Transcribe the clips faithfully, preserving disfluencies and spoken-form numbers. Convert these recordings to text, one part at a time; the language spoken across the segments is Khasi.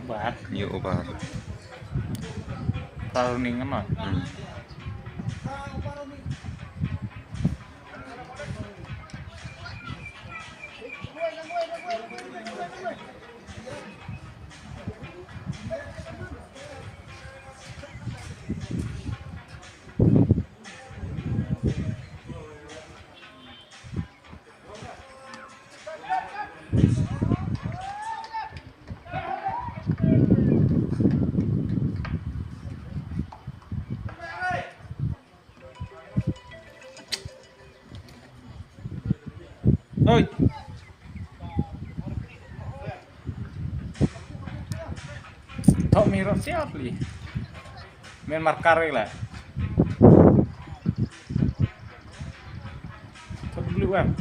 Bar. Ïa u bar. Taruh ning ano. Hmm. Oi. Thok mi rot siap li. Men markar ila. Thok dulu kan.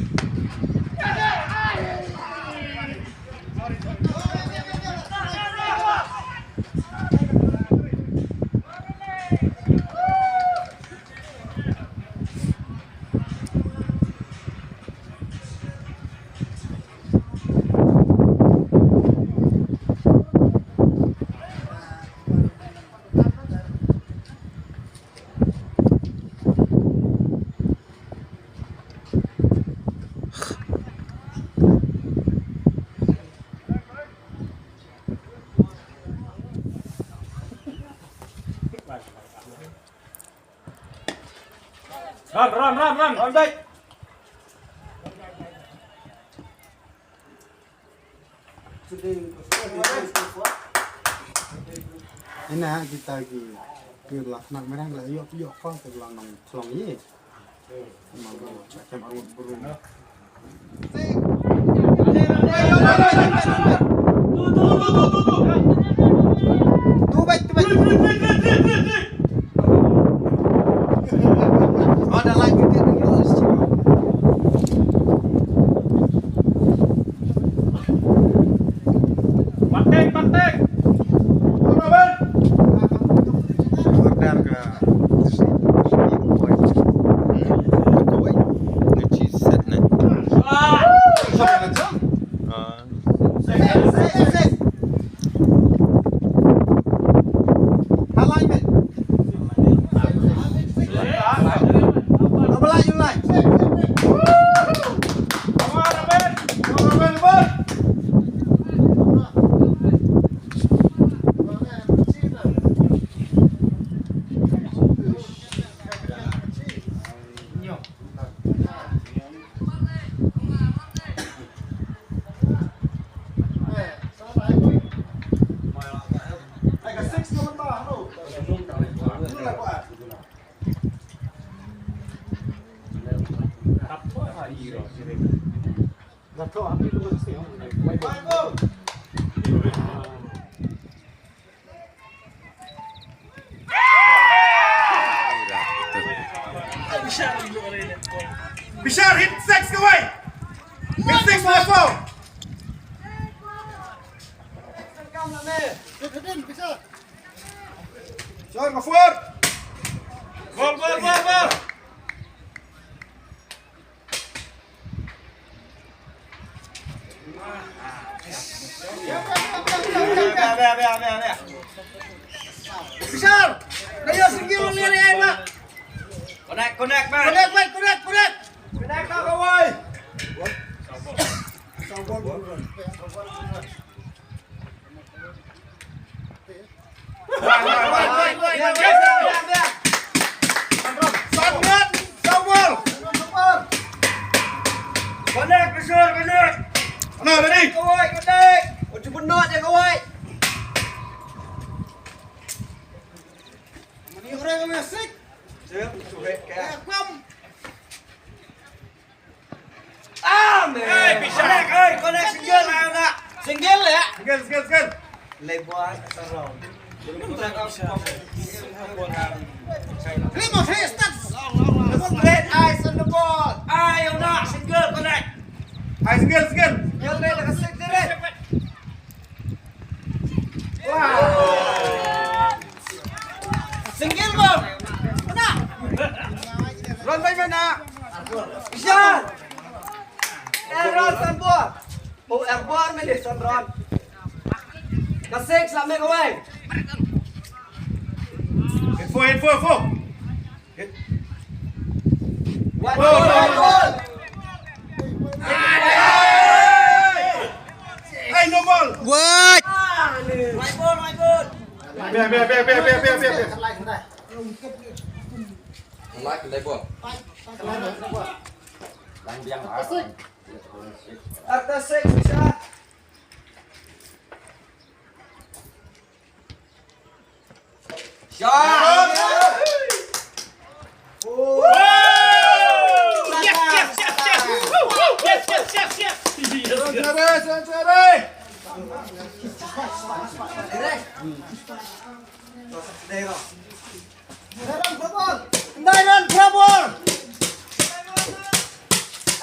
Run, run, run, run. Run back. Ina kita ki, ki lak nak merang la yok, yok ko ki lang nong thlong ye. Bateng, bateng. Order ka Three point. Hmm? Kawei. Nga chi set ne. Ah. Sa ka jam. Ah. Set, set, set. Alignment. Double line, you line. Come on, Abel. Come on, Abel. Bishar, hit six kawei. Hit six level. Bishar, go forward. Ball, ball, ball, ball. Bishar! Kayo single ni, ni, ni. Connect, connect, man. Connect, man, connect, connect. Connect, kawei. Connect, Bishar, connect. Ano, ready? Kawei, connect. Oju benot ya, kawei. Mani orang yang asik. Siap, suhek ya. Eh, pam. Amen. Hey, Bishar. Connect, hey, connect, single, ayo nak. Single ya? Single, single, single. Lebo, ah, sarong. Limo, hey, start. Limo, great eyes on the ball. Ayo nak, single, connect. Ay, single, single. Single, great, nakasik direct. Wow. Single ball. Mana? Run by mana? Bishar. Eh, run, Sanbor. Oh, Sanbor, mene, Sanron. Six, la meh kawei. Info, info, info. One ball, one ball. Hey, no ball. What? One ball, one ball. Be, be, be. Like, like ball. Lang biang lah. After six, shot. Shot! Yes, yes, yes, yes! Woo, woo! Yes, yes, yes, yes! Yes, yes. Sanchez, Sanchez! Nine run, four ball!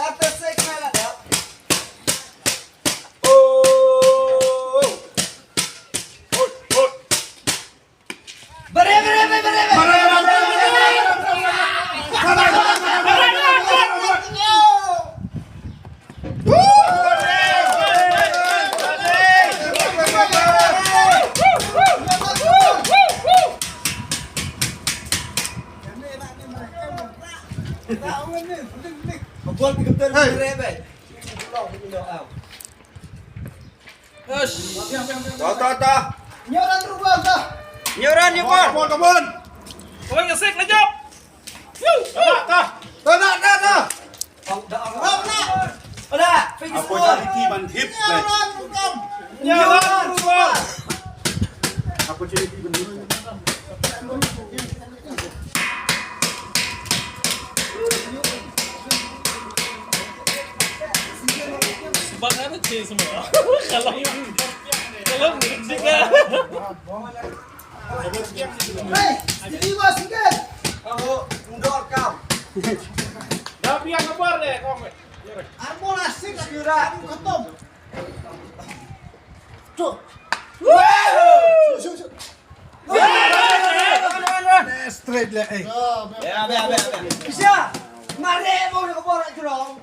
After six, man, oh! Ta, ta, ta. Nyoran rubah ta. Nyoran, nyoran. Come on, come on. Oi, ngesek na jop. Yu. Ta, ta. Ta, ta, ta, ta. Ala, finish. Opportunity ban hit. Nyoran rubah. Opportunity ban hit. Bang ada chase semua. Kalau kalau juga. Hey, jadi bos kan. Kamu mundur kau. Dah biar kabar deh kau. Armo asik kira khatam. Tuh. Woo! Straight lah, eh. Ya, ya, ya, ya. Bisa. Mari mau ke borak jurong.